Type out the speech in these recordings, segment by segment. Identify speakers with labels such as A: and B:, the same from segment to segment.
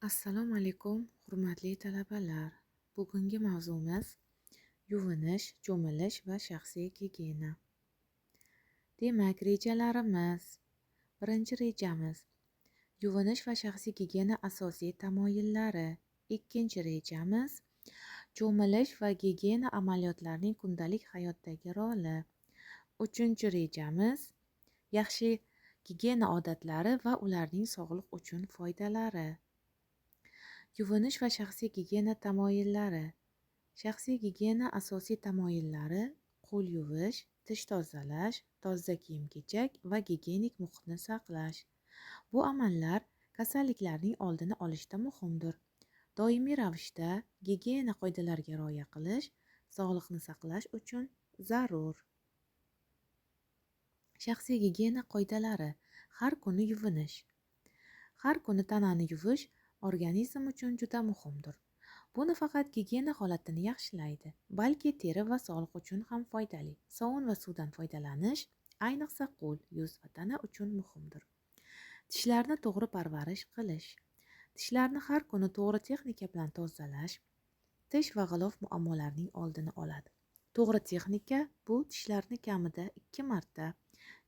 A: Assalomu alaykum, hurmatli talabalar. Bugungi mavzumiz yuvinish, cho'milish va shaxsiy gigiyena. Demak, rejalarimiz. Birinchi rejamiz yuvinish va shaxsiy gigiyena asosiy tamoyillari. Ikkinchi rejamiz cho'milish va gigiyena amaliyotlarining kundalik hayotdagi roli. Uchinchi rejamiz yaxshi gigiyena odatlari va ularning sog'liq uchun foydalari. Yuvinish va shaxsiy gigiyena tamoyillari. Shaxsiy gigiyena asosiy tamoyillari qo'l yuvish, tish tozalash, toza kiyim-kechak va gigiyenik muhitni saqlash. Bu amallar kasalliklarning oldini olishda muhimdir. Doimiy ravishda gigiyena qoidalariga rioya qilish sog'liqni saqlash uchun zarur. Shaxsiy gigiyena qoidalari: har kuni yuvinish. Har kuni tanani yuvish organizm uchun juda muhimdir. Bu nafaqat gigiyena holatini yaxshilaydi, balki teri va sog'liq uchun ham foydali. Sovun va suvdan foydalanish ayniqsa qo'l, yuz va tana uchun muhimdir. Tishlarni to'g'ri parvarish qilish. Tishlarni har kuni to'g'ri texnika bilan tozalash tish va g'ilof muammolarining oldini oladi. To'g'ri texnika bu tishlarni kamida 2 marta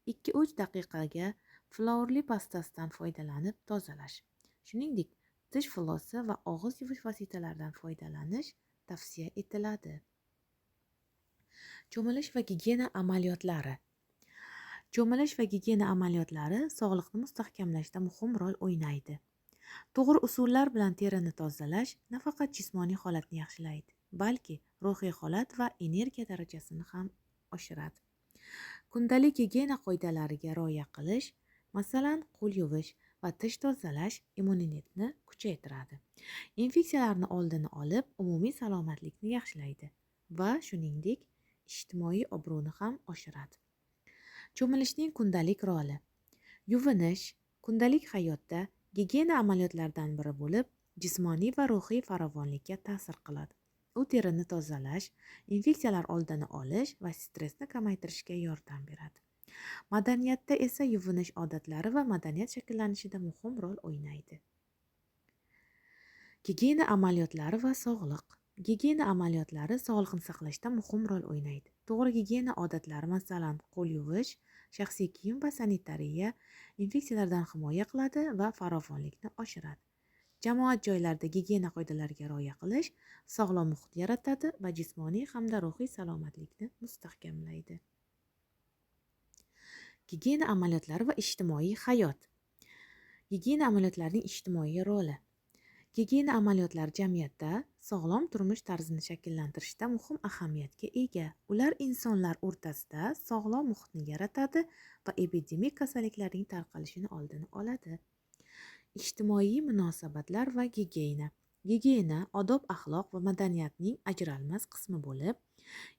A: 2-3 daqiqaga fluorli pastasidan foydalanib tozalash. Shuningdek, tish flosi va og'iz yuvish vositalaridan foydalanish tavsiya etiladi. Cho'milish va gigiyena amaliyotlari. Cho'milish va gigiyena amaliyotlari sog'liqni mustahkamlashda muhim rol o'ynaydi. To'g'ri usullar bilan terini tozalash nafaqat jismoniy holatni yaxshilaydi, balki ruhiy holat va energiya darajasini ham oshiradi. Kundalik gigiyena qoidalariga rioya qilish, masalan, qo'l yuvish va tish tozalash immunitetni kuchaytiradi. Infeksiyalarni oldini olib, umumiy salomatlikni yaxshilaydi va shuningdek, ijtimoiy obro'ni ham oshiradi. Cho'milishning kundalik roli. Yuvinish kundalik hayotda gigiyena amaliyotlaridan biri bo'lib, jismoniy va ruhiy farovonlikka ta'sir qiladi. U terini tozalash, infeksiyalar oldini olish va stressni kamaytirishga yordam beradi. Madaniyatda esa yuvinish odatlari va madaniyat shakllanishida muhim rol o'ynaydi. Gigiyena amaliyotlari va sog'liq. Gigiyena amaliyotlari sog'liqni saqlashda muhim rol o'ynaydi. To'g'ri gigiyena odatlari, masalan, qo'l yuvish, shaxsiy kiyim va sanitariya infeksiyalardan himoya qiladi va farovonlikni oshiradi. Jamoat joylarida gigiyena qoidalariga rioya qilish sog'lom muhit yaratadi va jismoniy hamda ruhiy salomatlikni mustahkamlaydi. Gigiyena amaliyotlari va ijtimoiy hayot. Gigiyena amaliyotlarining ijtimoiy roli. Gigiyena amaliyotlari jamiyatda sog'lom turmush tarzini shakllantirishda muhim ahamiyatga ega. Ular insonlar o'rtasida sog'lom muhitni yaratadi va epidemik kasalliklarning tarqalishini oldini oladi. Ijtimoiy munosabatlar va gigiyena. Gigiyena odob-axloq va madaniyatning ajralmas qismi bo'lib,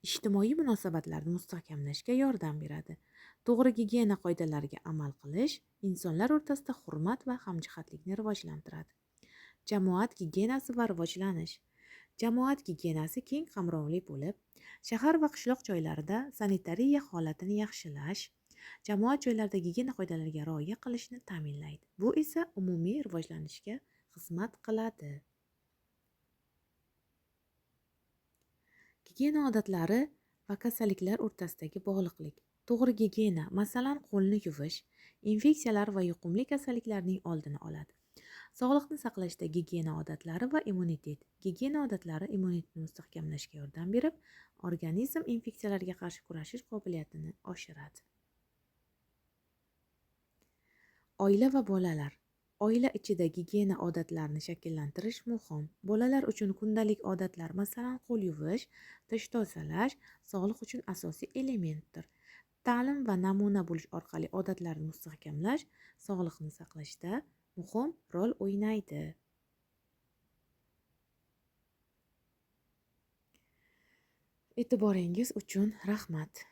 A: ijtimoiy munosabatlarni mustahkamlashga yordam beradi. To'g'ri gigiyena qoidalariga amal qilish insonlar o'rtasida hurmat va hamjihatlikni rivojlantiradi. Jamoat gigiyenasi va rivojlanish. Jamoat gigiyenasi keng qamrovli bo'lib, shahar va qishloq joylarida sanitariya holatini yaxshilash, jamoat joylarida gigiyena qoidalariga rioya qilishni ta'minlaydi. Bu esa umumiy rivojlanishga xizmat qiladi. Gigiyena odatlari va kasalliklar o'rtasidagi bog'liqlik. To'g'ri gigiyena, masalan, qo'lni yuvish, infeksiyalar va yuqumli kasalliklarning oldini oladi. Sog'liqni saqlashda gigiyena odatlari va immunitet. Gigiyena odatlari immunitetni mustahkamlashga yordam berib, organizm infeksiyalarga qarshi kurashish qobiliyatini oshiradi. Oila va bolalar. Oila ichida gigiyena odatlarini shakllantirish muhim. Bolalar uchun kundalik odatlar, masalan, qo'l yuvish, tish tozalash sog'liq uchun asosiy elementdir. Ta'lim va namuna bo'lish orqali odatlarni mustahkamlash sog'liqni saqlashda muhim rol o'ynaydi. E'tiboringiz uchun rahmat.